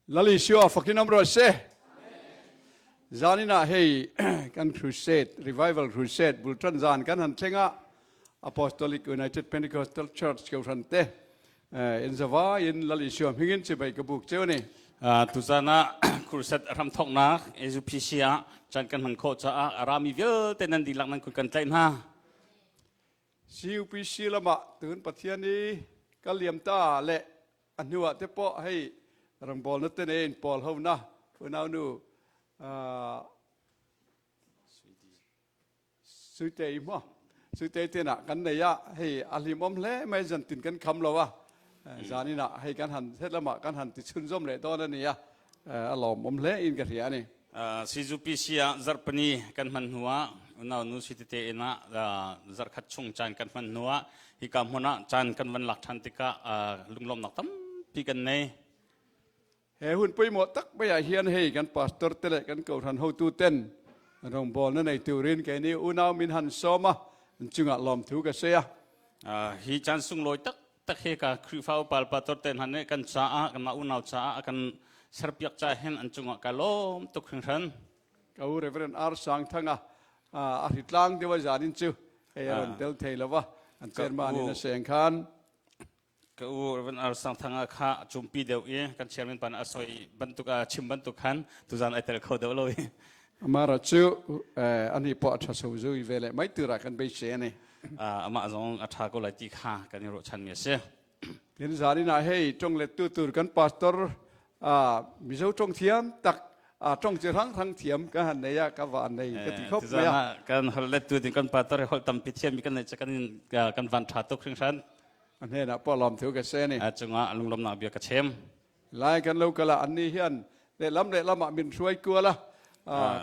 Lal Isua fakin um rawh seh. Zanin ah hei kan crusade, revival crusade bultan zan kan han thleng ah Apostolic United Pentecostal Church ko hran te in zawa in Lal Isua hmingin chibai ka buk cheu ni. Tuzan ah crusade ram thoknak AUPC ah chan kan hman khawh caah a rami vialte nan dihlak nan kut kan tlaih hna. CUPC lamah tun Pathian i kal liam ta le a hnu ah te pawh hei rangbawl na te in pawl ho na unau nu suite i mo suite te na kan nei a hei a hlim om hle mai zan tin kan kham lo a zanin ah hei kan han het lama kan han ti chun zom le dawn ani a a lawm om hle in ka hria ani. CZUPC ah zarhpini kan hman hnu ah unau nu si tete inn ah zarhkhat chung caan kan hman hnu ah hika hmun ah caan kan van lak ṭhan tikah lunglawmnak tampi kan nei. He hun pawimawh tak mai ah hian hei kan pastor te le kan kohhran hotu ten rawngbawl na nei turin keini unau min han sawm a an chungah lawmthu ka sawi a. Hi caan sunglawi tak tak he ka Khrihfa upa pastor te hna nih kan caah kanmah unau caah a kan serpiak ca hin an cungah ka lawm tuk hringhran. Ka u Reverend R Sang Thanga a hritlang deuh a zan in cu hei a ron tel thei lova an chairman in a seng khan. Ka u Reverend R Sang Thanga kha cumpi deuh i kan chairman pan a soi bantuk a chim bantuk khan tuzan ai tel kho deuh lo i. Amara cu ani pawh a ṭha so zui ve le mai tura kan beisei ani. Amah zong a ṭha ko lai ti kha kan i ruahchanmi a si. Tin zan in ah hei ṭong lettu tur kan pastor Mizo ṭong thiam tak ṭong chi rang rang thiam ka han nei a ka van nei ka ti khop mai a. Kan hol lettu ding kan pastor hol tampi thiam mi kan nei kan kan van ṭha tuk hringhran. A hnenah pawh lawm thu ka se ni. A cungah lunglawmnak bia ka chem. Lai kan lo kala an ni hian lehlam lehlam ah min hruai kual a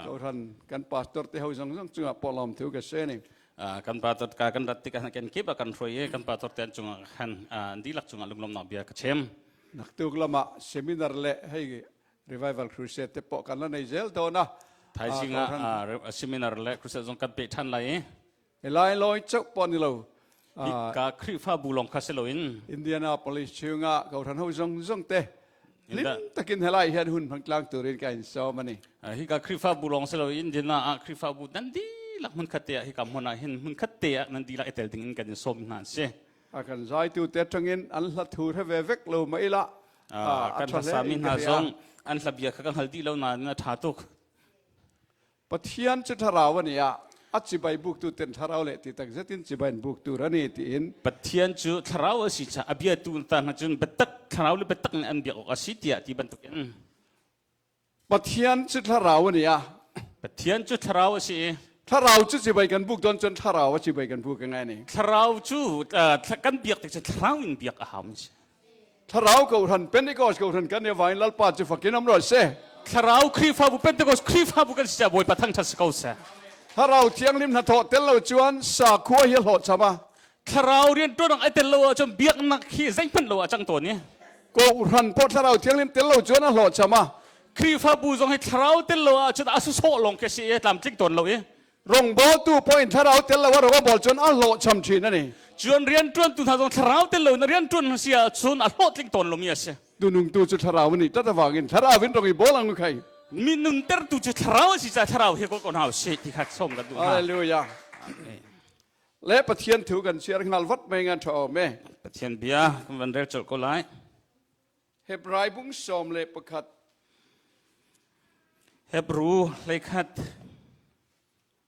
kohhran kan pastor te ho zong zong cungah pawh lawm thu ka se ni. Kan pastor ka kan rat tikah kan kip a kan hruai i kan pastor te an cungah khan an dihlak cungah lunglawmnak bia ka chem. Naktuk lamah seminar le hei revival crusade te pawh kan la nei zel dawn a. Thaizing ah seminar le crusade zong kan pe ṭhan lai i. Lai lawi chauh pawh ni lo. Ka Khrihfabu lawng kha si loin Indianapolis chungah kohhran ho zong zong te hlim takin helai hian hun hmang tlang turin ka in sawm ani. Hi ka Khrihfabu lawng si loin Indiana ah Khrihfabu nan dihlak hmun khat te ah hika hmun ah hin hmun khat te ah nan dihlak i tel ding in kan in sawm hna an si. A kan zaitu te tangin an hla thu hre ve vek lo ma ila. Kan hla sami hna zong an hla bia kha ka hngal dih lo nain a tha tuk. Pathian cu thlarau a ni a, a chibai buktu ten thlarau le ti tak zetin chibai in buk tur a ni tiin. Pathian cu thlarau a si caah a biatu ta hna cun biatak thlarau le biatak in an biak awk a si tiah ti bantukin. Pathian cu thlarau a ni a. Pathian cu thlarau a si i. Thlarau cu chibai kan buk don cun thlarau a chibai kan buk ngai ni. Thlarau cu kan biak tik cu thlarau in biak a hau mi si. Thlarau kohhran Pentecost kohhran kan i vain Lalpa cu fakin um rawh seh. Thlarau Khrihfabu Pentecost Khrihfabu kan si Bawipa thangṭhat si ko seh. Thlarau thianghlim hnathawh tel lo chuan sakhua hi hlawhcham a. Thlarau rianṭuan ai tel lo ahcun biaknak hi zeihmanh lo ah cang tawn i. Kohhran pawh thlarau thianghlim tel lo chuan a hlawhcham a. Khrihfabu zong hi thlarau tel lo ahcun a sawsawh lawng khi si i tlamtling tawn lo i. Rawngbawltu pawh in thlarau tel lo a rawng a bawl cun a hlawhcham ṭhin a ni. Cun rianṭuantu hna zong thlarau tel lo in rianṭuan si ahcun a hlawhtling tawn lomi a si. Tunungtu cu thlarau nih tat avangin thlarau in rong i bawl ang khai. Mi nuntertu cu thlarau a si caah thlarau hi kawl ko hna usih ti kha sawm kan duh hna. Hallelujah. Le Pathian thu kan siar hngal vat mai ngan ṭha awm e. Pathian bia kan van rel colh ko lai. Hebrai bung 11. Hebru hleikhat.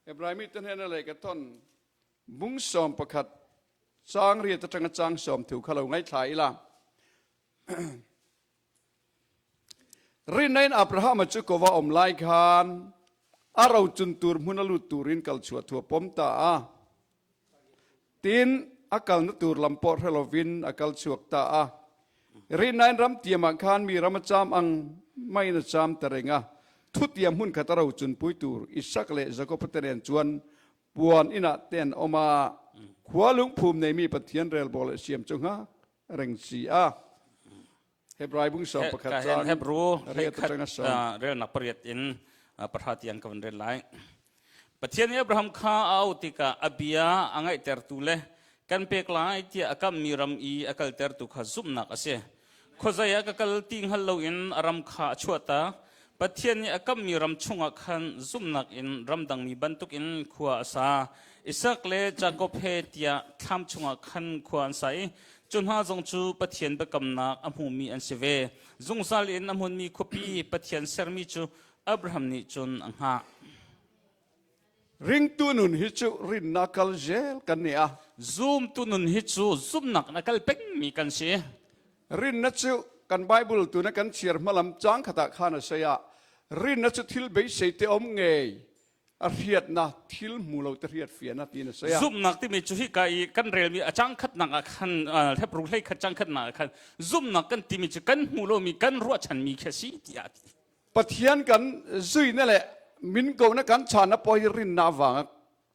Hebrai mi te hnen lei ka ton bung 11 caang riat atanga caang sawm thu kha lo ngaithla ila. Rinna in Abraham cu kova om lai khan a ro cun tur hmun a lut turin kal chuah thua pom ta a. Tin a kalna tur lam pawh hre lovin a kal chuak ta a. Rinnain ram tiam ah khan mi ram a cham ang maiin a cham ta reng a. Thutiam hmun khat a ro chunpui tur Isak le Jakob te nen chuan puan inn ah te an awm a. Khua lungphum neimi Pathian relbawl le siam cu hngak reng si a. Hebrai bung 11 caan Hebrew riat hleikhat atang a sawm. Relnak pariat in pahra tiang ka van rel lai. Pathian nih Abraham kha a auh tikah a bia a ngaihtertu le kan pek lai tiah a kammi ram i a kaltertu kha zumhnak a si. Khuazei ah ka kal ti hngal loin a ram kha a chuahtak. Pathian nih a kammi ram chungah khan zumhnak in ramdangmi bantukin khua a sa. Isak le Jakob he tiah thlam chungah khan khua an sa i cu hna zong cu Pathian biakamnak a hmumi an si ve. Zungzal in a hmunmi khuapi Pathian sermi cu Abraham nih cun a hngah. Ringtu nun hi cu rinnak kal zel kan ni a. Zumtu nun hi cu zumnak na kal pengmi kan si. Rinna cu kan Bible tu na kan chiar hmalam cang khatah khan a sei ah rinna cu thil beisei te om ngei a hriatna thil hmu lo te hriat fiana tiin a sei a. Zumnak timi cu hika i kan relmi a cang khatnak ah khan Hebrew hlei khat cang khatnak ah khan zumnak kan timi cu kan hmu lomi kan ruahchanmi khi a si tiah a ti. Pathian kan zuina le min ko na kan chan na poi rinna wanga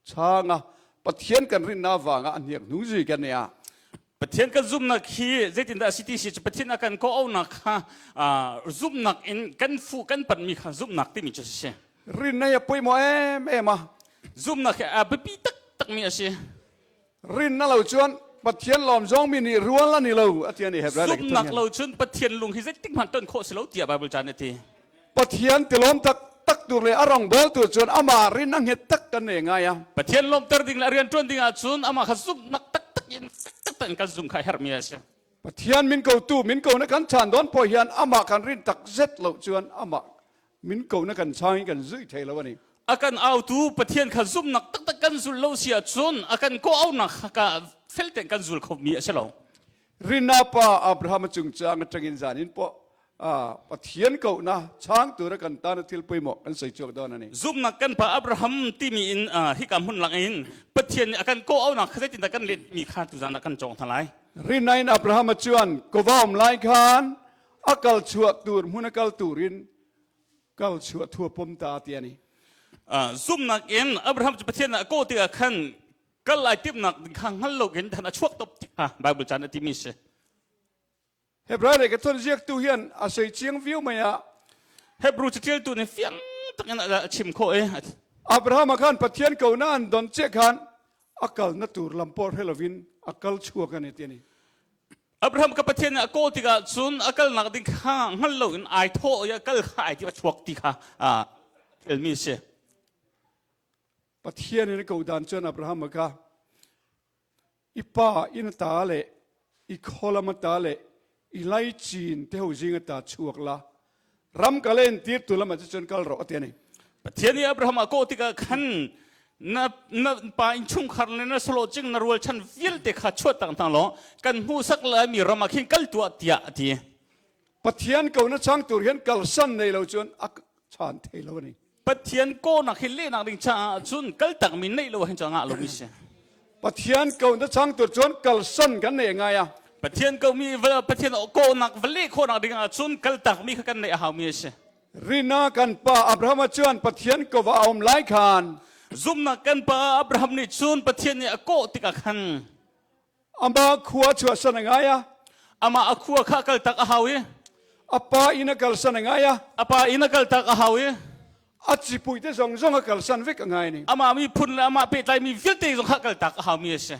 changa Pathian kan rinna wanga a hniak hnu zui kan nia. Pathian kan zumnak hi zeitindah a si ti si cu Pathian a kan ko-aunak kha zumnak in kan fuh kan panmi kha zumnak timi cu si. Rinna hi a poi maw em em a. Zumnak hi a biapi taktakmi a si. Rinna lo chuan Pathian lawm zong mi nih rual an i lo a ti ani Hebrai Zumnak lo cun Pathian lung hi zeitik hmanh ton khawh si lo tiah Bible caan a ti. Pathian tilawm tak tak tur le a rong bawl tu cun amah rin a nget tak kan nei ngai a. Pathian lawmter ding le a rian ṭuan ding ahcun amah kha zumhnak taktak in taktak in kan zum kha a herhmi a si. Pathian min ko tu min ko na kan chan dawn pawh hian amah kan rin tak zet lo chuan amah min ko na kan chang in kan zui thei lo ani. A kan autu Pathian kha zumhnak taktak kan zul lo si ahcun a kan kawh-aunak kha ka fel tein kan zul khomi a si lo. Rinna pa Abraham chungchang atangin zan in pawh Pathian ko na chang tur a kan tan thil pawimawh kan soi chuak dawn ani. Zumhnak kan pa Abraham timi in hika hmun lang in Pathian nih a kan kawh-aunak kha zeitindah kan letmi kha tuzan ah kan cawng hna lai. Rinna in Abraham chuan kawam lai khan a kal chuah tur hmun a kal turin kal chuah thua pom ta ti ani. Zumhnak in Abraham cu Pathian ah kawh tikah khan kal ai timhnak kha hngal lo in than a chuak top ti kha Bible caan a timi si. Hebrai le ka thon ziak tu hian a sei chiang viau mai a. Hebrew catialtu nih fiang takin a chim khawh i Abraham khan Pathian ko na an don che khan a kal na tur lam por helovin a kal chuak ani ti ani. Abraham ka Pathian nih a kawl tikah cun a kalnak ding kha hngal loin ai thawh i a kal kha ai ti a chuak ti kha ṭialmi a si. Pathian in ko dan cun Abraham kha i pa inn ta le i kholam ta le i laichin te ho zing ta chuak la ram ka len tir tu lam ah cun kal rawh ati ani. Pathian nih Abraham a kawh tikah khan na na pa innchungkhar le na sawlawh na rualchan vialte kha chuah tak hna law kan hmuhsak laimi ram ah khin kal tuah tiah a ti. Pathian ko na chang tur hian kalsan nei lo cun a chan thei lo ani. Pathian kawnak hi lehnak ding caah cun kal takmi neih lo hin cu a ngah lomi si. Pathian ko na chang tur cun kalsan kan nei ngai a. Pathian ko mi Pathian kawnak va leh khawhnak ding ah cun kal takmi kha kan neih a haumi a si. Rina kan pa Abraham chuan Pathian ko va a um lai khan. Zumnak kan pa Abraham nih cun Pathian nih a kawh tikah khan Amah khua chuahsan a ngai a. Amah a khua kha kal tak a hau i. A pa inn a kalsan a ngai a. A pa inn a kal tak a hau i. A cipui te zong zong a kalsan vek a ngai ni. Amah miphun le amah pehtlaimi vialte zong kha kal tak a haumi a si.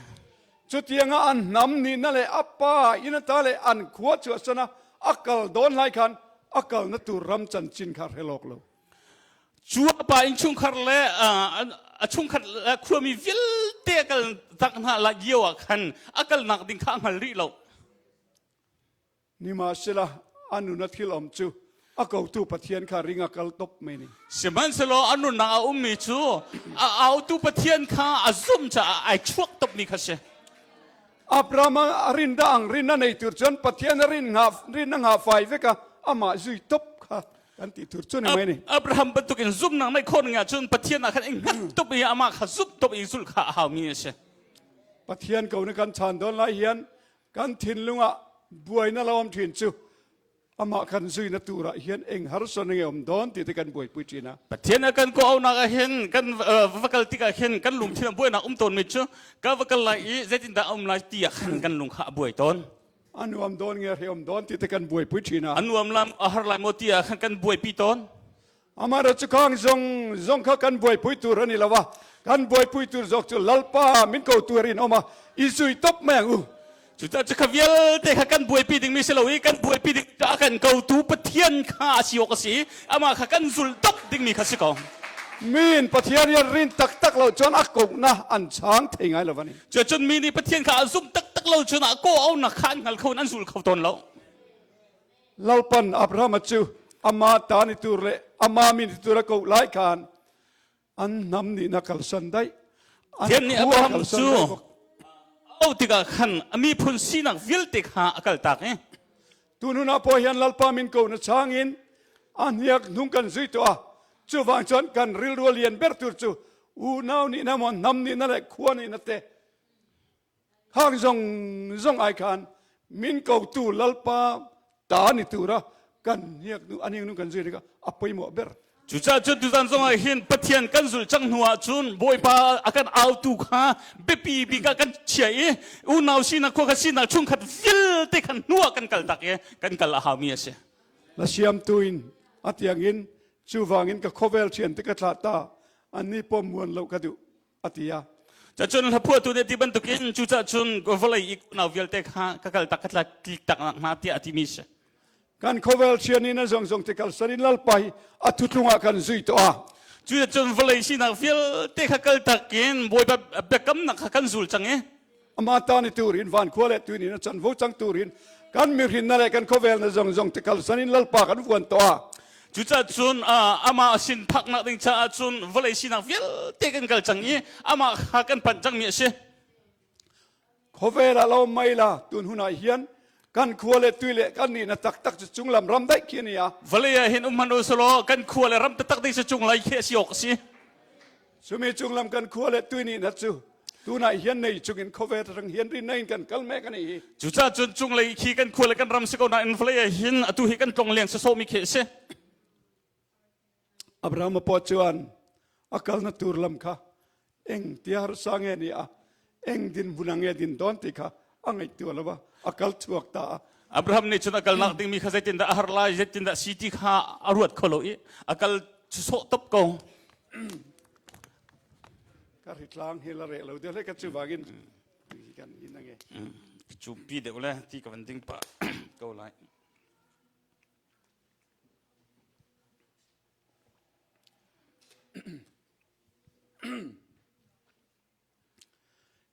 Cutiang ah an hnam nih na le a pa inn a ta le an khua chuahsan ah a kal dawn lai khan a kal na tur ram chanchin kha hrelawk lo. Cu a pa innchungkhar le a chungkhat le khuami vialte a kal tak hna la lio ah khan a kalnak ding kha a hngal rih lo. Nimahsela a nun a thil om cu a kotu Pathian kha ring a kal top mai ni. Sihmanhsehlaw a nunnak a ummi cu a autu Pathian kha a zumh caah ai chuak topmi kha si. Abraham a rin da ang rin a nei tur chuan Pathian a rin nga rin a nga fai veka amah zui top kha kan ti tur chu ni mai ni. Abraham bantukin zumnak nei khon nga cun Pathian ah khan i hngat top i amah kha zumh top i zulh kha a haumi a si. Pathian ko na kan chan don lai hian Kan thinlung ah buaina lo am thin cu amah kan zui na tur ah hian eng harsa na nge om dawn ti te kan buaipui thin a. Pathian a kan kawh-aunak ah hin kan va kal tikah hin kan lungthin a buainak um tawn mi cu ka va kal lai i zeitindah a um lai ti ah khan kan lung kha a buai tawn. A nuam dawn nge hreawm dawn ti te kan buaipui thin a. A nuam lam a har lai maw ti ah khan kan buaipi tawn. Amah cu khang zong zong kha kan buaipui tur ani lo a kan buaipui tur zawk cu lalpa min ko tur in oma i zui top mai ang u. Cucaah cu kha vialte kha kan buaipi dingmi si lo i kan buaipi ding a kan kotu Pathian kha a si awk a si i amah kha kan zulh top dingmi kha si ko. Min Pathian i an rin taktak lo cun a kohna an chang thei ngai lo ani. Cucun mi nih Pathian kha a zumh taktak lo cun a kawh aunak kha an hngal kho in an zul kho tawn lo. Lalpan Abraham cu ama ta ni tur le ama mi ni tur a koh lai khan an hnam nih na kalsan daih. An Pathian nih khua Abraham kalsan cu daih bawk. auh tikah khan a miphun sinak vialte kha a kaltak i Tunun ah pawh hian Lalpa min ko na changin a hniak hnung kan zui tuah. Chuvang chuan kan rilru a lian ber tur cu unau nih na maw hnam nih na le khua nih na te Khang zong zong ai khan min kotu Lalpa ta ni tura kan hniak nu aning nu kan zui nika a poimawh ber. Cucaah cun tuzan zongah hin Pathian kan zulh cang hnu ah cun Bawipa a kan autu kha biapi bik ah kan chia i unau sinak khua kha sinak chungkhat vialte khan hnu ah kan kal tak i kan kal a haumi a si. Na siamtu in a tiangin cuwangin ka khawvel thian te ka thlah ta anni pawm muan lo ka duh. a ti a. Cun hlaphuahtu nih ti bantukin cucah cun vawlei i unau vialte kha ka kal tak ka tla tlik tak nak hna tiah a timi si. Kan khawvel thian in a zongzong te kal sarin lalpa hi a thutlung ah kan zui tuah. Cucun vawlei sinak vialte kha kal tak in Bawipa biakamnak kha kan zul cang i Ama ta ni turin van khua le tuin in a chanvo cang turin kan mihrin na le kan khawvel na zongzong te kal sanin lalpa kan vuan tuah. Cucaah cun amah sin phaknak ding caah cun vawlei sinak vialte kan kal cang i amah kha kan panh cangmi a si. Khawvel ah lo mai la tun hun ah hian kan khua le tui le kan nih na taktak cu chunglam ram daih khi ni a. Vawlei ah hin um hmanh u selaw kan khua le ram taktak ding cu cunglei khi a si awk a si. Cumi chunglam kan khua le tui nih na cu tunah hian nei chungin khawvel rang hian rin in kan kal mek ani hi. Cucaah cun cunglei khi kan khua le kan ram si ko nain vawlei ah hin atu hi kan tlong leng sawsawmi khi a si. Abraham pawh chuan a kalna tur lam kha eng tia harsa nge ni a eng din hmun nge din dawn ti kha a ngaihtuah lo a a kal chuak ta a. Abraham nih cun a kalnak dingmi kha zeitindah a har lai zeitindah si ti kha a ruat kho lo i a kal sawh top ko. Ka ritlang hi la re lo deuh le ka chu wangin kan in ange. Cu pi deuh le ti ka van ding pa ko lai.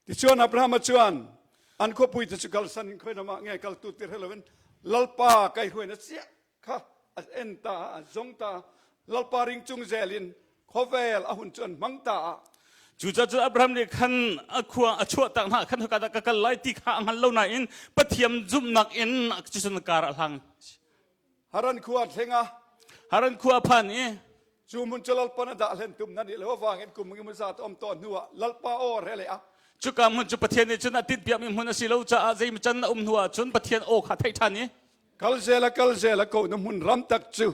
Tichuan Abraham chuan an khuapui te chu kalsan in khoi lamah nge kal tu tir heloin Lalpa kai hruai na chiah kha a en ta a zong ta Lalpa ring chung zel in khawvel a hun chuan hmang ta a Cucaah cun Abraham nih khan a khua a chuah tak hna khan hika dah ka kal lai ti kha a hngal lo nain Pathian zumhnak in cucun kar a hlang. Haran khua thleng a Haran khua a phan i Cu hmun cu Lalpa na dah hlen tum na nih lo vangin kum ngi za om to hnu ah Lalpa aw re le a. Cuka hmun cu Pathian nih cun a tinhpiakmi hmun a si lo caah zei can a um hnu ah cun Pathian aw kha theih ṭhan i Kal zel a kal zel a ko na hmun ram tak cu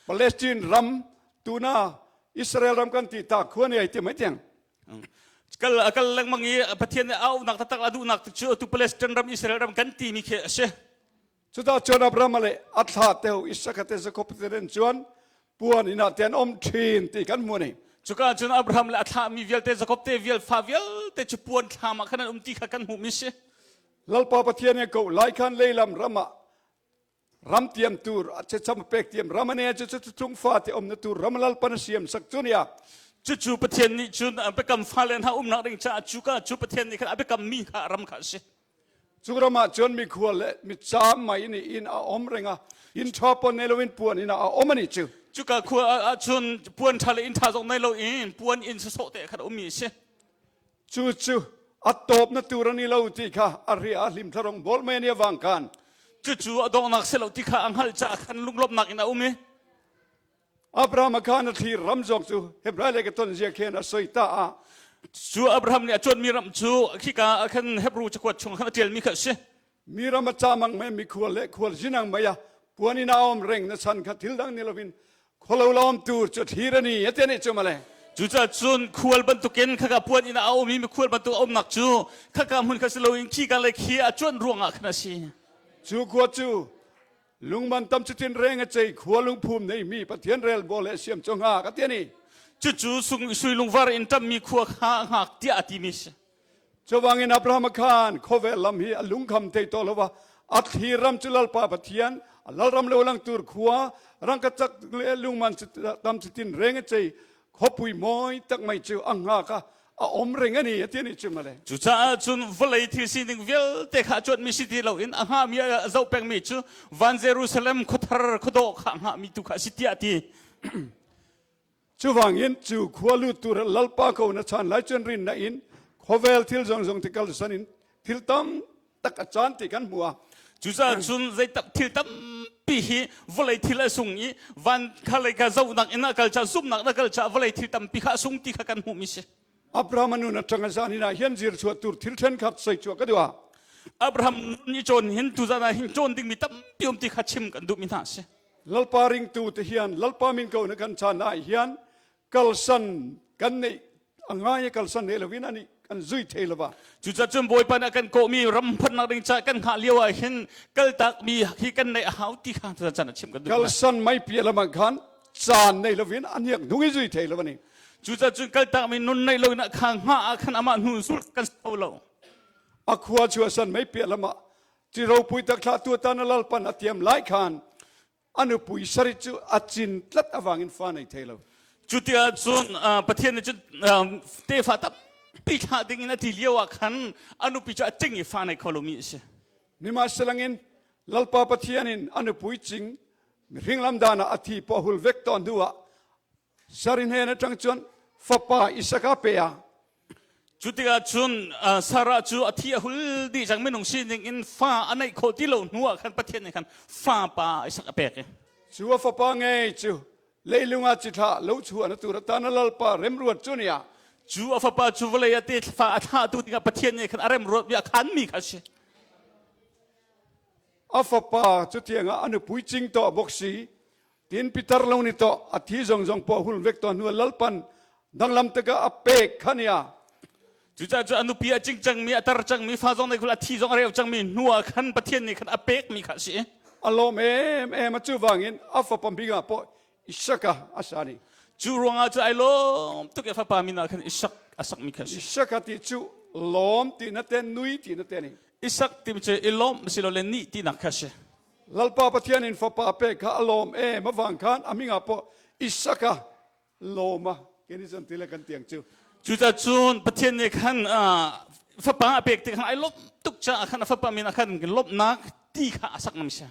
Palestine ram tuna Israel ram kan ti ta khua ni ai ti mai tiang. Kal a kal lengmang i Pathian nih a auhnak taktak a duhnak cu atu Palestine ram Israel ram kan timi khi a si. Cuta chuan Abraham le a thla teu Isaka te Jakob te ren chuan puan inn ah te an um ṭhin ti kan hmu ni. Cuka cun Abraham le a thlahmi vialte Jakob te vial fa vialte cu puan thlam ah khan an um ti kha kan hmuhmi si. Lalpa Pathian he ko lai khan leilam ram ah ram tiam tur a checham pek tiam ram ane chu chu chung fa te om na tur ram lalpan a siam sak chu nia. Cucu Pathian nih cun a biakam fale hna umnak ding caah cuka cu Pathian nih khan a biakam mi kha ram kha a si. Cu ram ah cun mikhual le micaam mai nih inn a um reng a inn ṭha pawn nei loin puan inn ah a um ani cu. Cuka khua ah cun puan ṭha le inn ṭha zong nei loin puan inn sawsawh te khan a ummi a si. Cu cu a tawp na tur ani lo ti kha a ria a hlim thlarong bawl mai ani awang khan. Cucu a donghnak si lo ti kha a hngalh caah khan lunglawmhnak in a um i Abraham a khan a thlir ram zong cu Hebrai le ka ton zia khen a soi ta a. Cu Abraham nih a cuanmi ram cu khika ah khan Hebru cakuat chung khan a ṭialmi kha a si. Mi ram a camang mai mi khual le khual zinang mai a puan in a om reng na chan kha thil dang ni lovin kholo lawm tur cu thlir ani ate nih cu male. Cucaah cun khual bantukin khaka puan in a ummi mikhual bantuk a umnak cu khaka hmun kha si loin khika le khi a cuanh ruangah khan a si. Cu khua cu Lungman tam cutin reng a cei khua lungphum nei mi Pathian rel bawl le siam cu hngak a ti ani. Cucu sui lungvar in ṭammi khua kha hngak tiah a timi si. Cuvangin Abraham khan khawvel lam hi a lungkham thei tawh lova a thlir ram cu Lalpa Pathian a lalram lo lang tur khua rangkachak le lungman tam chitin reng a chei khawpui mawi tak mai cu a ngak a a om reng ani a ti ani chu male. Cucaah cun vawlei thil sining vialte kha a cuanhmi si ti loin a hngahmi a zoh pengmi cu van Jerusalem khuathar khuadawh kha a hngahmi tu kha a si tiah a ti. Cuvangin cu khua lut tur Lalpa ko na chan lai cun rin na in khawvel thil zongzong ti kalsan in thil tam tak a caan ti kan hmu a. Cucaah cun zei thil tampi hi vawlei thil a sung i van kha lei kha zohnak in a kal ca zumhnak na kal ca vawlei thil tampi kha a sung ti kha kan hmuhmi si. Abraham nun a tang a zan in ah hian zir chuah tur thil thenkhat sei chuah ka duh. Abraham nun i cawn hin tuzan ah hin cawn dingmi tampi um ti kha chim kan duhmi hna a si. Lalpa ringtu te hian Lalpa min ko na kan chan ah hian kalsan kan neih a ngai kalsan nei loin ani kan zui thei lova. Cucaah cun Bawipa nih a kan kawhmi ram phannak ding ca kan hngah lio ah hin kaltakmi hi kan neih a hau ti kha tuzan caan ah chim kan duh. Kalsan mai pia lamah khan caan nei loin a hniak hnung i zui thei lo ani. Cucaah cun kaltakmi nun nei loin kha hngah ah khan amah hnu zul kan so lo. A khua chuahsan mai pia lamah Ci ropui tak thlah tu tan a lalpan a tiam lai khan a nupui sari cu a cin tlat awangin fa nei thei lo. Cu tiah cun Pathian nih cun tefa tampi thlah ding in a ti lio ah khan a nupi cu a cing i fa nei kho lomi a si. Nimahselangin Lalpa Pathian in a nupui cing mihring lam dan ah a thi pawh hul vek tawn hnu ah Sari hnen atang cun fapa Isaka pe a. Cu tikah cun Sarah cu a thi a hul dih cang minung sining in fa a neih khawh ti lo hnu ah khan Pathian nih khan fa pa Isak a pek i. Cu a fapa ngei cu leilung ah cithlah lo chu an tur atan a lalpa remruat cu nia. Cu a fapa cu vawlei ah te fa a thlahtu dingah Pathian nih khan a remruat mi a khanmi kha a si. A fapa cu tiangah a nupui cing to bawk si Tin Peter lo ni to a thi zong zong po hul vek to hnu lalpan danglam taka a pek khania. Cucaah cu a nupi a cing cangmi a tar cangmi fa zong nei khul a thi zong a reu cangmi hnu ah khan Pathian nih khan a pekmi kha a si. A lawm em em a cu wangin a fapa bingah po Isaka a sa ni. Cu ruangah cu ai lawm tuk i fapa min ah khan Isak a sakmi kha a si. Isaka ti cu lawm ti na ten nui ti na te ni. Isak ti cu i lawm silole ni tinak kha a si. Lalpa Pathian in fapa pek kha a lawm em avang khan a mingah pawh Isaka lawma keni cun tile kan tiang cu. Cucaah cun Pathian nih khan fapa a pek tik khan ai lawmh tuk caah khan a fapa min ah khan lawmhnak ti kha a sak ngam si.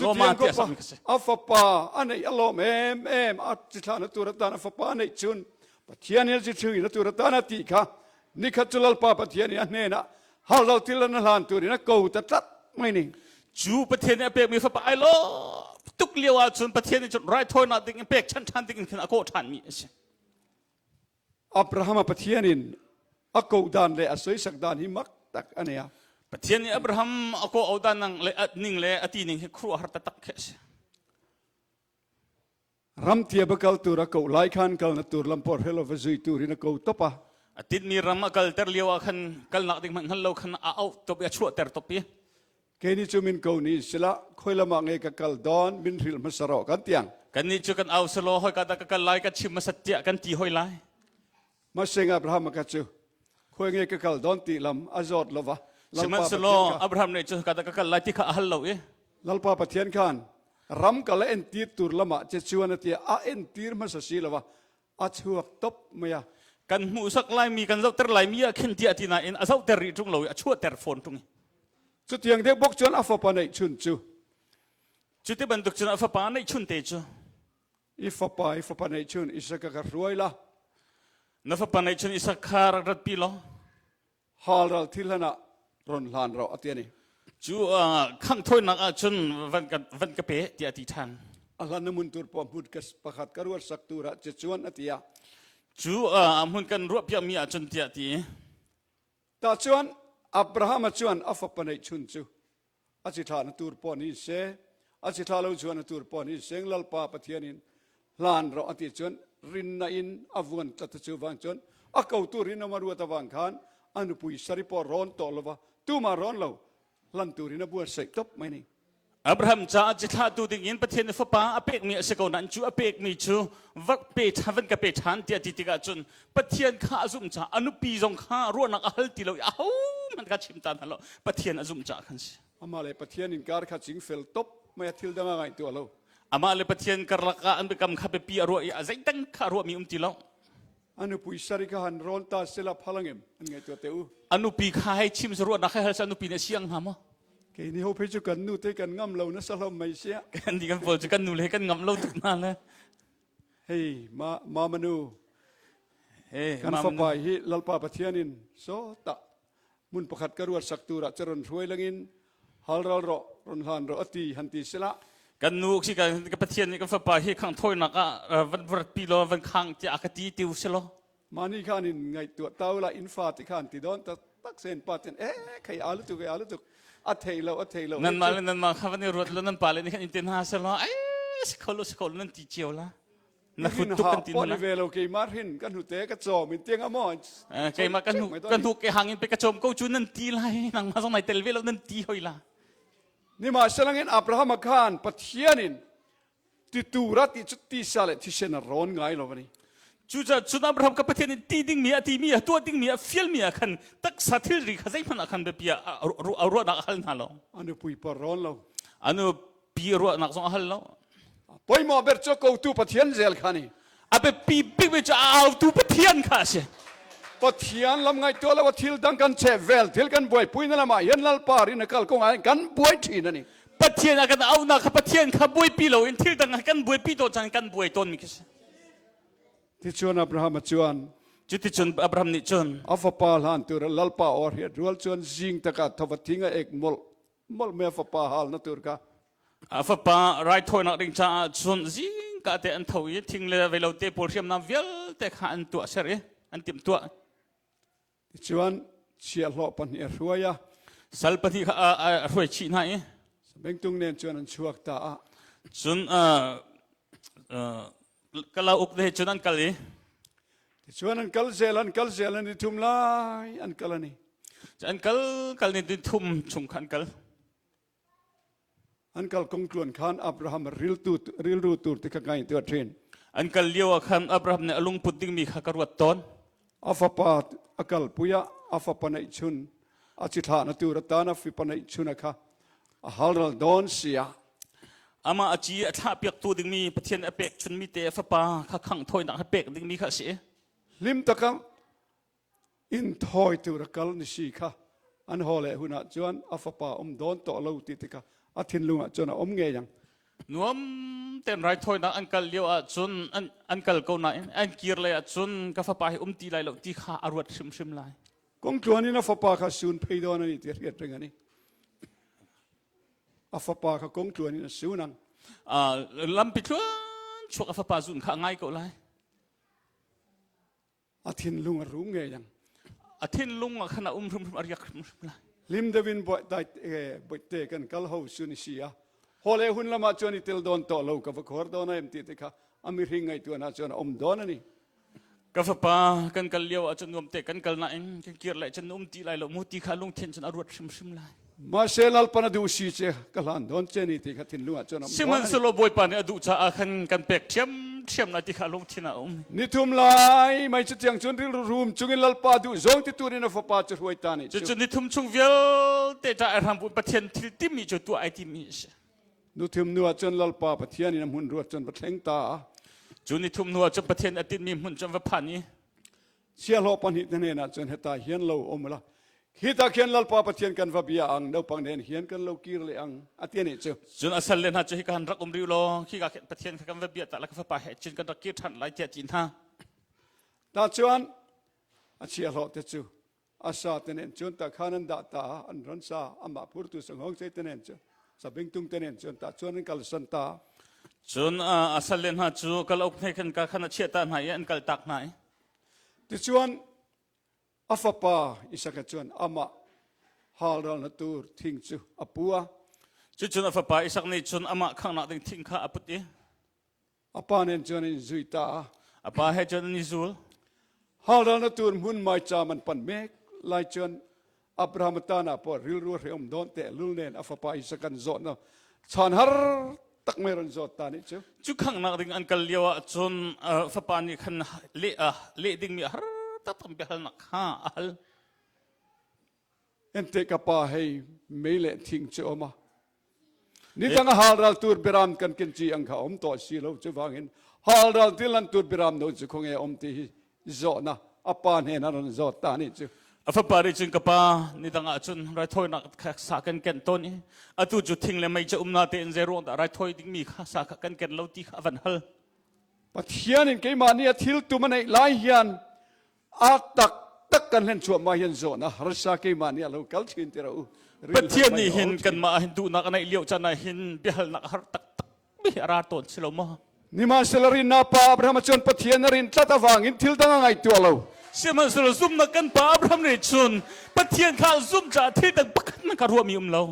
Lawma ti a sak mi kha si. A fapa a neih a lawm em em a cithla na tur atan a fapa a neih cun Pathian nih a ci in a tur atan a ti kha nikhat cu Lalpa Pathian nih a hnenah hal til na hlan tur in a ko ta tlat mai ning. Cu Pathian nih a pekmi fapa ai lawm tuk lio ahcun Pathian nih cun raithawinak ding in pek chan ṭhan ding in khin a kawh ṭhanmi a si. Abraham a Pathian in a ko dan le a soisak dan hi mak tak a nia. Pathian nih Abraham a kawh au dan le ning le a ti ning hi khuaruahhar taktak khi a si. Ram tia ba kal tur a ko lai khan kal na tur lam por helo va zui tur in a ko top a. A tinmi ram a kalter lio ah khan kalnak ding hmanh hngal lo khan a auh top i a chuahter top i. Kei ni cu min ko ni sila khoi lamah nge ka kal don min hril hmasa ro kan tiang. Kan nih cu kan au selaw hoi ka dah ka kal lai ka chim hmasat tiah kan ti hoi lai. Masing Abraham ka cu khoi nge ka kal don ti lam a zawt lova. Sihmanhsehlaw Abraham nih cu ka dah ka kal lai ti kha a hal lo i. Lalpa Pathian khan ram kal a entir tur lamah che chuan a tia a entir hmasa si lova a chuak top mai a. Kan hmuhsak laimi kan zohter laimi ah khin tiah ti nain a zohter rih ṭung lo i a chuahter fawn ṭung i. Cutiang deuh bawk cun a fapa neih chun cu. Cuti bantuk cun a fapa neih chun te cu. I fapa i fapa neih chun Isaka ka hruai la. Na fapa neih chun Isak kha rak ratpi law. Hal ral thil hlan ah ron hlan ro a ti ani. Cu khangh thawinak ah cun van ka van ka pe tiah a ti ṭhan. A hlan na mun tur pa hmut ka pakhat ka ruat sak tur ah che chuan a ti a. Cu hmun kan ruah piakmi ah cun tiah ti. Ta chuan Abraham chuan a fapa neih chun cu a chi thla na tur pawh ni se a chi thla lo chuan a tur pawh ni seng lalpa Pathian in hlan ro a ti cun rinna in a vuan tlat cu vang cun a ko tu rin ama ruat awang khan a nupui sari pawh rawn to lova tuma rawn lo hlan turin a buatsaih top mai ni. Abraham caah cithlahtu dingin Pathian nih fapa a pekmi a si ko nain cu a pekmi cu va pe ṭhan van ka pe ṭhan tiah ti tikah cun Pathian kha a zumh caah a nupi zong kha ruahnak a hal ti lo i ahohmanh kha chim ta hna lo Pathian a zumh caah khan si. Amah le Pathian inkar kha chingfel top mei a thil dang a ngaih tuah lo. Amah le Pathian karlak ah an biakam kha biapi a ruah i a zeidang kha a ruahmi um ti lo. A nupui sari kha han rawn ta sela phalangem an ngaih tuah te u. A nupi kha hei chim ruahnak hei hal sa nupi nih siang hnga maw? Kei ni ho phei cu kan nu te kan ngam lo na sa hlom mai sia. Kan di kan pawl cu kan nu le kan ngam lo tuk hna le. Hei ma ma manu. Hey, kan fapa hi lalpa Pathian in so ta mun pakhat ka ruat sak tu ra charon hruai langin halral ro ron hlan ro ati han ti sila. Kan nu si kan ka Pathian nih kan fapa hi khang thawinak ah van vrat pi lo van khang tiah ka ti tiu si lo. Mani khan in ngaihtuah tau la in fa ti khan ti dawn tak tak sen pa ten e khei alu tuk alu tuk a thei lo a thei lo nan mah le nan mah kha van i ruat lo nan pa le nih khan in tin ha se lo ai si kho lo si kho lo nan ti cio la na hrut tuk kan ti na ve lo keimah hrin kan hnute ka chom in tiang amo keimah kan hnu kan hnu ke hang in pe ka chom ko chu nan ti lai nangmah zong nai tel ve lo nan ti hoi la nima selangin Abraham khan Pathian in Titura ti cu tisa le thisen a rawn ngai lo ani. Cucaah cun Abraham ka Pathian in ti dingmi a timi a tuah dingmi a fialmi ah khan taksa thilri kha zeihmanh ah khan biapi ah a ruahnak a hal hna lo. A nupui pa rawn lo. A nupi ruahnak zong a hal lo. Poimawh ber cu kotu Pathian zel kha ni. A biapi bikmi cu a autu Pathian kha a si. Pathian lam ngaihtuah lo a thil dang kan cheh vel thil kan buaipui na lamah hian lalpa rin a kal kong ah kan buai thin ani. Pathian a kan auhnak kha Pathian kha buaipi loin thil dang ah kan buaipi tawn caan kan buai tawnmi khi si. Tichuan Abraham a chuan. Cuticun Abraham nih cun a fapa hlan tur lalpa or hiat rual chuan zing takah thova thing a ek molh molh me a fapa hal na tur ka a fapa raithawinak ding caah cun zingka te an tho i thing le velo te pawl hriamnam vialte kha an tuah ser i an timhtuah. Tichuan chiahhlawh pahnih a hruai a. Sal pahnih kha a hruai chih hna i. Sabengtung nen cun an chuak ta a. Cun kalauk te cun an kal i. Tichuan an kal zel an kal zel an i thum lai an kal ani. An kal kal ni thum chung kha an kal. An kal kong tluan khan Abraham riltu rilru tur ti kha ngai tu a ṭhin. An kal lio ah khan Abraham nih a lungput dingmi kha ka ruat tawn. A fapa a kalpui ah a fapa neih chun a cithlah na tur atan a fapa neih chun a kha a halral dawn sia. Amah a ci a thlah piaktu dingmi Pathian a pek chunmi te a fapa kha khangh thawinak a pek dingmi kha a si. Hlim taka In thawi tur a kal ni si kha an haw le hun ah cun a fapa um dawn tawh lo ti tikah a thinlung ah cun a um ngei ang. Nuam tein raithawinak an kal lio ah cun an, an kal ko nain an kir lei ah cun ka fapa hi um ti lai lo ti kha a ruat hrimhrim lai. Kongtluan in a fapa kha sun phei dawn ani ti hriat reng ani. A fapa kha kongtluan in a sun ang. Lampi tluan chuak a fapa zun kha a ngai ko lai. A thinlung a rum ngei ang. A thinlung ah khan a um hrimhrim a riak hrimhrim lai. Lim deuhin boite kan kal ho su ni si a. Hole hun lamah chuan i tel dawn tawh lo ka va khor dawn a em ti te kha a mihring ngaihtuah na chuan a um dawn ani. Ka fapa kan kal lio ah cun nuam te kan kal nain kan kir lai cun um ti lai lo mu ti kha lungthin cun a ruat hrimhrim lai. Mahse lalpan a duh si che ka hlan dawn che ni ti kha thinlung ah cun am Sihmanhsehlaw Bawipa nih a duh caah khan kan pek ṭhiamṭhiam lai ti kha lungthin ah a um. Nithum lai mei cu tiang cun rilru rum chungin lalpa duh zawng ti turin a fapa cu hruai ta nih cu. Cucu nithum chung vialte ṭah ai hram bu Pathian thil timmi cu tuah ai timmi a si. Nuthum nu ah cun lalpa Pathian in a hmun ruat cun va thleng ta. Cu nithum hnu ah cun Pathian a tinhmi hmun cun va phan i Siahlawh pahnih te hnenah cun heta hian lo um la hi ta khian lalpa Pathian kan va bia ang naupang nen hian kan lo kir le ang a ti nih cu. Cun a sal le hna cu hika han rak um rih law khika khin Pathian kha kan va bia ta la ka fapa he cun kan rak kir ṭhan lai tiah ti hna. Ta chuan a chiahlawh te cu a sa te nen cun ta khan an dah ta an ron sa amah phurtu sanghawng chei te nen cun sabingtung te nen cun ta chuan an kal san ta. Cun a sal le hna cu kalauk hne khan ka khan a chiah ta hna i an kal tak hna i. Tichuan a fapa Isaka cun amah halral na tur thing cu a pu a. Cucun a fapa Isak nih cun amah khanghnak ding thing kha a put i. A pa nen cun an zui ta. A pa he cun an i zul. Halral na tur hmun maicham an pan mek lai cun Abraham tana pawh rilru hreum dawn te lul nen a fapa Isak an zawh na. Chan har tak mei ron zawt ta nih cu. Cu khangnak ding an kal lio ah cun fapa nih khan leh leh dingmi har taktak biahalnak kha a hal. Ente ka pa hei mei le thing cu om a. Nidang a hal ral tur biram kan kin chi ang kha om to si lo chu wangin hal ral til an tur biram no chu khonge om ti hi zawhna a pa hnen a ron zawt ta nih cu. A fapa nih cun ka pa nidang ah cun raithawinak kha sa kan ken tawn i atu cu thing le mei cu um na tein zei ruang dah raithawi dingmi kha sa kha kan ken lo ti kha a van hal. Pathian in keimah nih a thil tum a neih lai hian a tak tak kan hlen chuah ma hian zawhna harsa keimah nih a lo kal chin ti ra u. Pathian nih hin kanmah hin duhnak a neih lio caan ah hin biahalnak har taktak mi a ra tawn si lo maw? Nihmanhsehlaw rinnak pa Abraham cun Pathian a rin tlat avangin thil dang a ngaihtuah lo. Sihmanhsehlaw zumhnak kan pa Abraham nih cun Pathian kha a zumh caah thil dang pakhat hmanh kha ruahmi um lo.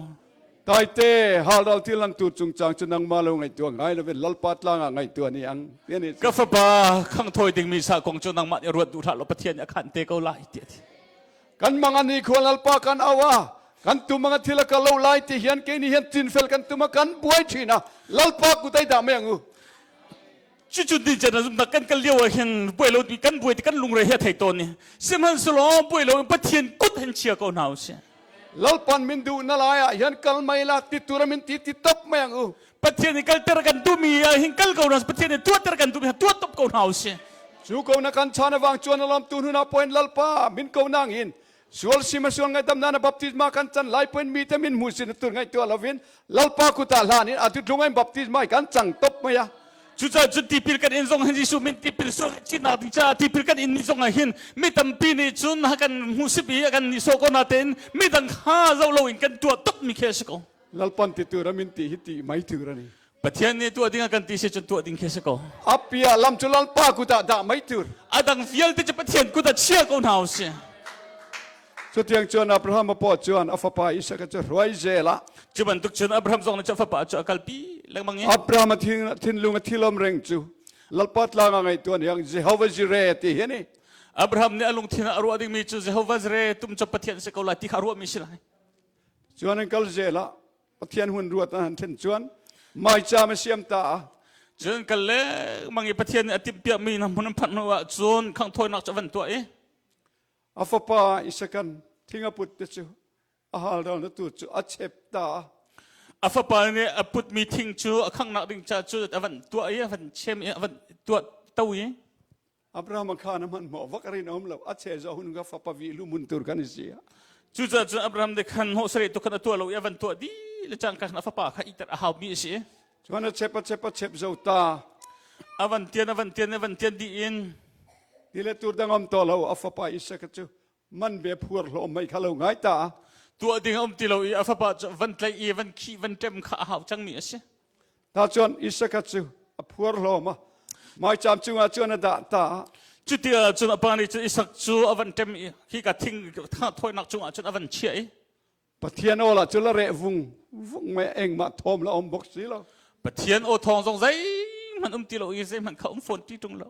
Taite halral thil an tu cungcang cu nangmah lo ngaihtuah ngai lovin Lalpa tlang ah ngaihtuah ni ang ti ani. Ka fapa khangthawi dingmi sa kong cu nangmah nih ruat duh hlah law Pathian nih a khan te ko lai ti a ti. Kan mang ani khua Lalpa kan au a kan tum anga thil a kal lo lai ti hian keini hian chinfel kan tum a kan buai thin a Lalpa kutai dah mai ang u. Cucu din chan zumnak kan kal lio ah hin buai lo kan buai ti kan lungre hi a thei tawn i sihmanhsehlaw buai lo in Pathian kut hin chia ko hna usih. Lalpan min duh na lai ah hian kal mai la ti tura min ti ti top mai ang u. Pathian nih kalter kan duhmi ah hin kal ko hna Pathian nih tuahter kan duhmi tuah top ko hna usih. Cu ko na kan chan awang chuan alom tu hnu na point Lalpa min ko nang in sual sim a sual ngaidam na na baptisma kan chan lai point mi te min mu sin tur ngai tu lovin Lalpa kuta hlan in atu tlung in baptisma kan chang top mai a. Cucaah cun tipil kan in zong hin Jesuh min tipil sual chinnak ding caah tipil kan in ni zong ah hin mi tampi nih cun kan hmuhsip i kan nih sawh ko natein midang kha zoh loin kan tuah tuk mi khi a si ko. Lalpan ti tur amin ti hi ti mai tur ani. Pathian nih tuah ding a kan ti si cun tuah ding khi a si ko. Apia lam cu Lalpa kut ah dah mai tur. A dang vialte cu Pathian kut ah chia ko hna usih. Cutiang cun Abraham a paw chuan a fapa Isak cu hruai zel ah. Cu bantuk cun Abraham zong nih cu a fapa cu a kalpi lengmang i. Abraham a thinlung a thilom reng cu Lalpa tlang a ngaih tuan yang Jehovah Jireh ti hi ni. Abraham nih a lungthin ah a ruah dingmi cu Jehovah Jireh tum cu Pathian si ko lai ti kha a ruahmi si lai. Chuan an kal zel ah Pathian hun ruat an han then chuan maicham a siam ta a. Cun kal le mang i Pathian nih a timhpiakmi hna hmun an phanh hnu ah cun khanghthawinak cu a van tuah i a fapa Isakan thing a put te cu a hal ral na tu cu a chep ta a. A fapa nih a putmi thing cu a khanghnak ding ca cu a van tuah i a van chem i a van tuah to i Abraham khan a hmanhmawh vak a rin um lo a che zo hun ka fapa vi lu mun tur kan si. Cucaah cun Abraham nih khan hnawh sarih tu khan a tuah lo i a van tuah dih le cangka khan a fapa kha iter a haumi a si. Cun a chep a chep a chep zo ta. A van tian a van tian a van tian dih in. Ti le tur dang om to lo a fapa Isak cu man be phuar hlawm mei kha lo ngai ta. Tuah ding a um ti lo i a fapa cu van tlaih i van khih van ṭem kha a hau cangmi a si. Ta cun Isak cu a phuar hlawm a maicham cungah cun a dah ta. Cuti cun a pa nih cun Isak cu a van ṭem i hika thing thawinak cungah cun a van chiah i Pathian aw la cu la reh vung vung me engmah thawm la om bok si lo. Pathian aw thawng zong zeihmanh um ti lo i zeihmanh kha um fawn ti ṭung lo.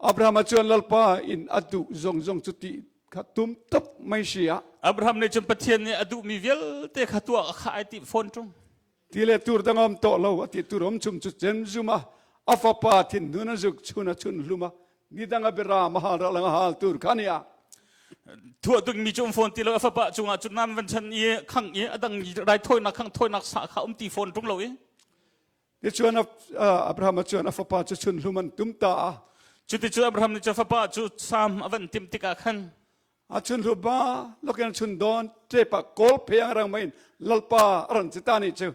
Abraham cun Lalpa in a duh zongzong cu ti kha tum top mai si ah. Abraham nih cun Pathian nih a duhmi vialte kha tuah kha ai ti fawn ṭung. Ti le tur dang om to lo a ti tur om chum cu cem zum a a fapa thin nun a zuk chun a chun hlum a nidang a bira mahal ra lang hal tur kha ni a. Thuah ding mi cu um fawn ti lo a fapa cungah cun nan van chan i khang i a dang raithawinak khang thawinak sa kha um ti fawn ṭung lo i. Tichuan Abraham cun a fapa cu chun hlum an tum ta a. Cuticun Abraham nih cu fapa cu sam a van timh tikah khan a chun hlu ba lokin chun dawn tepa kawl phe ang rang main lalpa a ran chita ni cu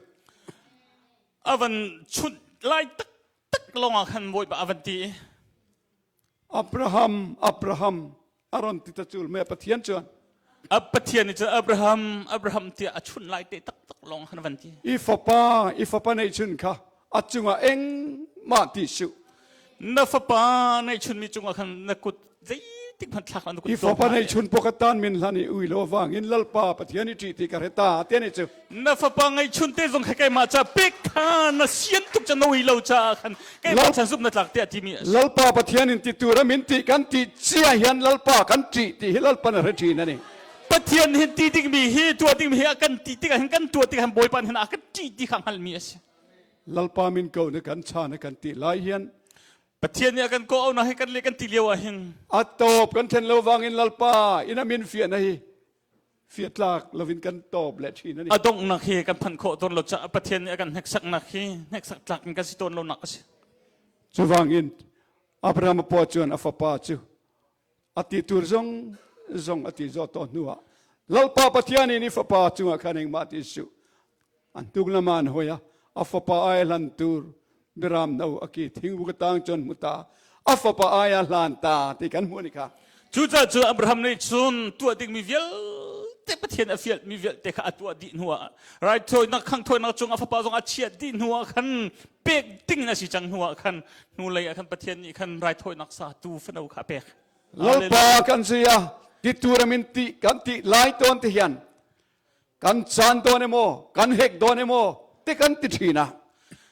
a van chunh lai tak tak lawngah khan bawipa a van ti i Abraham Abraham a ron ti ta cul me Pathian chuan A Pathian nih cun Abraham Abraham tiah a chunh lai te taktak lawng khan van ti. I fapa i fapa neih chun kha a cungah engmah ti suh. Na fapa neih chunmi cungah khan na kut zeitik hmanh thlak na kut I fapa neih chun pawh ka tan min hlan i ui lo wangin Lalpa Pathian i ṭih ti ka hreta te nih cu. Na fapa ngeihchun te zong kha keimah ca pek kha na sian tuk ca na ui lo caah khan keimah chan zumh na tlak tiah timi a si. Lalpa Pathian in ti tur a min ti kan ti cia hian Lalpa kan ṭih ti hi Lalpa na hre ṭhin ani. Pathian hin ti dingmi hi tuah dingmi hi a kan ti tikah hin kan tuah tikah hin Bawipa hin a kan ṭih ti kha hngalhmi a si. Lalpa min ko na kan cha na kan ti lai hian Pathian nih a kan kawh aunak hi kan le kan ti lio ah hin a tawp kan thlen lo wangin Lalpa in a min fiah na hi fiatlak lovin kan tawp le thin ani. A donghnak hi kan phanh khawh tawn lo caah Pathian nih a kan hneksaknak hi hneksak tlak in kan si tawn lonak a si. Cuwangin Abraham pa chuan a fapa chu a ti tur zong zong a ti zo to hnuah Lalpa Pathian in i fapa cungah khan engmah ti su an tuk lama an hoi a a fapa ai hlan tur biram no a ki thingbu ka tang chon mu ta a fapa ai a hlan ta ti kan hmu ni kha. Cucaah cu Abraham nih cun tuah dingmi vialte Pathian a fialmi vialte kha a tuah dih hnuah raithawinak khanghthawinak cung a fapa zong a chiah dih hnuah khan pek ding in a si cang hnuah khan hnulei ah khan Pathian nih khan raithawinak sa tu fano kha a pek. Lalpa kan si a ti turamin ti kan ti lai tawn ti hian kan caan dawn emaw kan hek dawn emaw ti kan ti ṭhin a.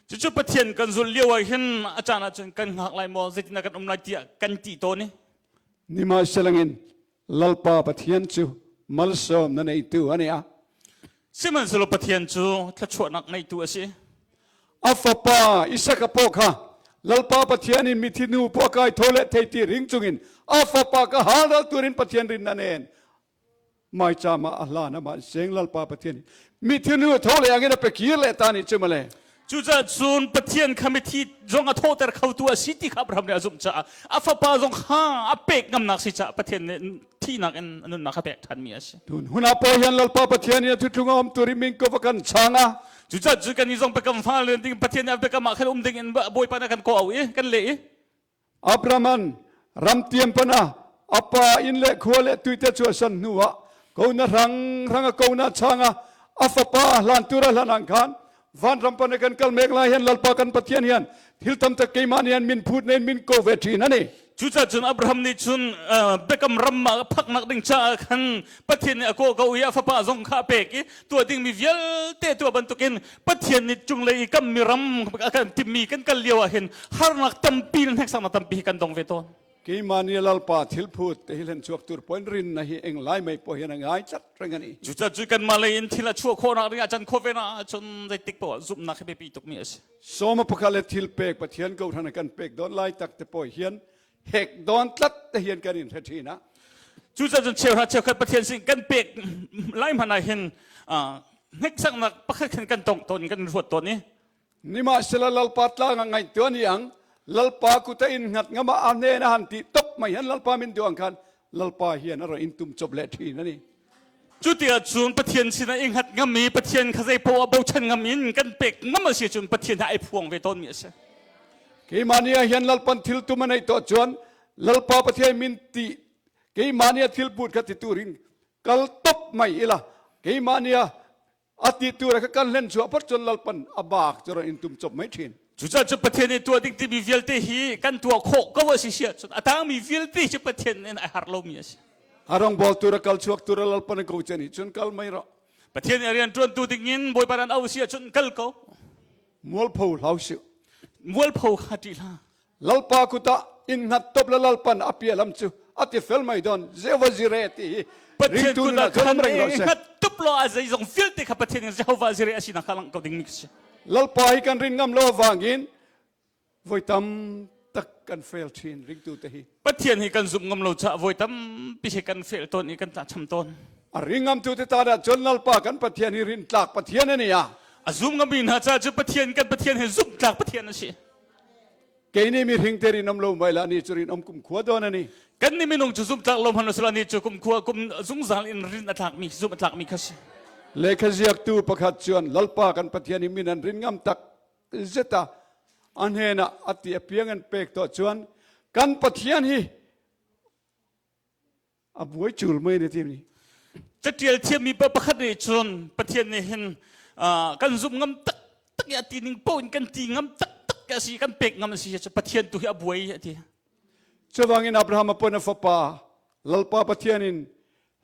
Cucu Pathian kan zulh lio ah hin a caan ah cun kan hngak lai maw zeitindah kan um lai tiah kan ti tawn i. Nimahselangin Lalpa Pathian cu malsawm na neitu a ni a. Sihmanhsehlaw Pathian cu thluachuahnak ngeitu a si. A fapa Isaka pawh kha Lalpa Pathian in mithi nu pawh kai tho le thei ti ring chungin a fapa ka hal ral turin Pathian rin na nen maicham ah a hlan amah seng Lalpa Pathian mithi nu tho le angin a pe kir le ta ni chu male. Cucaah cun Pathian kha mithi zong a thawhter khotu a si ti kha Abraham nih a zumh caah a fapa zong kha a pek ngamnak si caah Pathian nih thihnak in a nunnak a pek ṭhanmi a si. Tun hun ah pawl hian Lalpa Pathian in a thutlung a um tur i min ko va kan chang a. Cucaah cu kan i zong biakam fa le ding Pathian nih a biakam ah khan um ding in Bawipa nih a kan kawh au i kan leh i Abraham ram tiam pana apa inn le khua le tuite chu san hnu ah ko na rang rang a ko na changa a fapa hlan tura hlan ang khan vanram pana kan kal mek lai hian Lalpa kan Pathian hian thil tam tak keimah nih min phut nen min ko ve thin ani. Cucaah cun Abraham nih cun biakam ram ah phaknak ding caah khan Pathian nih a kawh ko i a fapa zong kha a pek i tuah dingmi vialte tuah bantukin Pathian nih cunglei i kammi ram a kan timmi kan kal lio ah hin harnak tampi le hneksaknak tampi hi kan dong ve tawn. Keimah nih Lalpa thil phut te hi hlen chuak tur point rin na hi eng lai mai pawh hian a ngai tlat reng ani. Cucaah cu kanmah lei in thil a chuah khawhnak ding ah can khawh ve na ahcun zeitik poah zumhnak hi biapi tukmi a si. Sawma pakhat le thil pek Pathian ko hran kan pek dawn lai tak te pawh hian hek dawn tlat te hian kan in hre thin a. Cucaah cun cheuhra cheukhat Pathian sin kan pek lai hmanh ah hin hneksaknak pakhat khan kan tong tawn kan ruat tawn i Nimahsela Lalpa tlang a ngaih tuan i ang Lalpa kuta in ngat ngama a hnen a han ti top mai hian Lalpa min duang khan Lalpa hian a ro in tum chop le thin ani. Cu tikah cun Pathian sinah i hngat ngam i Pathian kha zei poah bochan ngam in kan pek ngam a si cun Pathian he ai phuang ve tawnmi a si. Keimah ni ah hian Lalpan thil tum a neih tawh cun Lalpa Pathian min ti keimah nih a thil put kha ti turin kal top mai ila keimah nih a a ti tur kha kan hlen chuah phot cun Lalpan a bak cu in tum chop mai thin. Cucaah cu Pathian nih tuah ding timi vialte hi kan tuah khawh ko a si si ahcun a tangmi vialte cu Pathian in ai har lomi a si. A rong bawl tur a kal chuak tur a Lalpan a ko chen hi cun kal mai rawh. Pathian nih a rian ṭuantu dingin Bawipa ran au si ahcun kal ko. Mualpho hlau sih. Mualpho kha ṭih hlah. Lalpa kutah in hngat top la Lalpan a pia lam cu a ti fel mai don Jehovah Jireh ti hi Pathian kutah khan hngat tup lo a zeizong vialte kha Pathian in Jehovah Jireh a sinak kha langh ko ding mi si. Lalpa hi kan rin ngam lo wangin voi tam tak kan fail thin ringtu te hi. Pathian hi kan zumh ngam lo caah voi tampi hi kan fail tawn i kan tla cham tawn. A ring ngam tu te ta dah cun Lalpa kan Pathian hi rin tlak Pathian ani a. A zum ngami hna caah cu Pathian kan Pathian hi zumh tlak Pathian a si. Kei nih mi hring te rin om lo mai la ni cu rin om kum khua dawn ani. Kan nih minung cu zumh tlak lo hman lo ni cu kum khua kum zungzal in rin a tlak mi zumh a tlak mi kha si. Lehkha ziaktu pakhat chuan Lalpa kan Pathian hi min an rin ngam tak zeta a hnenah a ti a piang an pek to chuan kan Pathian hi a buai cul mai ne ti ni. Catial thiammi pa pakhat nih cun Pathian nih hin kan zumh ngam tak tak i a ti ning paoh in kan ti ngam tak tak a si kan pek ngam a si cu Pathian tu hi a buai a ti. Cuvangin Abraham a pon a fapa Lalpa Pathian in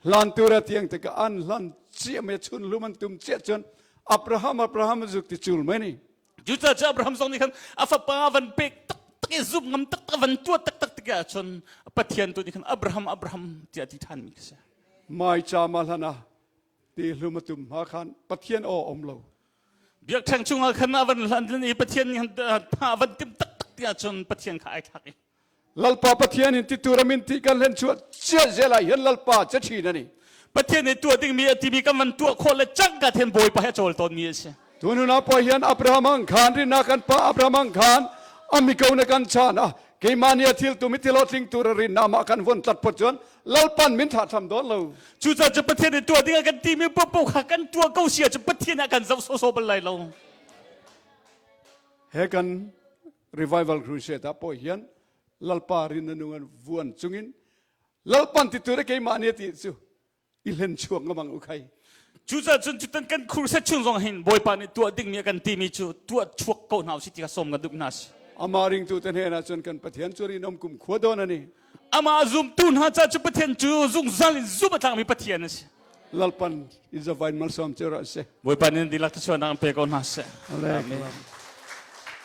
hlan tura tiang te ka an hlan cia me chun lum an tum cia cun Abraham Abraham zuk ti cul mai ni. Cucaah cu Abraham zong nih khan a fapa van pek taktak i zumh ngam taktak van tuah taktak tikah cun Pathian tu nih khan Abraham Abraham tiah a ti ṭhanmi khi si. Maicham a hlan ah ti hlum a tum hma khan Pathian aw um lo. Biakṭheng chungah khan a van hlan i Pathian nih tha a van timh taktak ti ahcun Pathian kha ai thlak i Lalpa Pathian in titur a min ti kan hlen chuah cia zel ah hian Lalpa ca ṭhin ani. Pathian nih tuah dingmi a timi kan van tuah khawh le cangka then Bawipa he a cawl tawnmi a si. Tunun ah pa hian Abraham ang khan rinnak kan pa Abraham ang khan ami ko na kan chan a keimah nih a thil tu mi thil tling tur a rin nama kan von tlat phot chuan Lalpan min tha tham dawn lo. Cucaah cu Pathian nih tuah ding a kan timi popo kha kan tuah ko si ahcun Pathian ah kan zoh sawsawh bal lai lo. He kan revival crusade ah pawh hian Lalpa rin na nung an vuan chungin Lalpan ti tur keimah nih ti cu i hlen chuak ngamang u khai. Cucaah cun cutan kan crusade chung zong hin Bawipa nih tuah dingmi a kan timi cu tuah chuak ko hna usih ti kha sawm kan duh hna si. Amah ringtu te hnen ah cun kan Pathian cu rinawm kum khua dawn ani. Amah zumtu hna ca cu Pathian cu zungzal in zumh a tlakmi Pathian a si. Lalpan in zavain malsawm cu ra seh. Bawipa nih dihlak thluachuahnak an pe ko hna seh. Amen.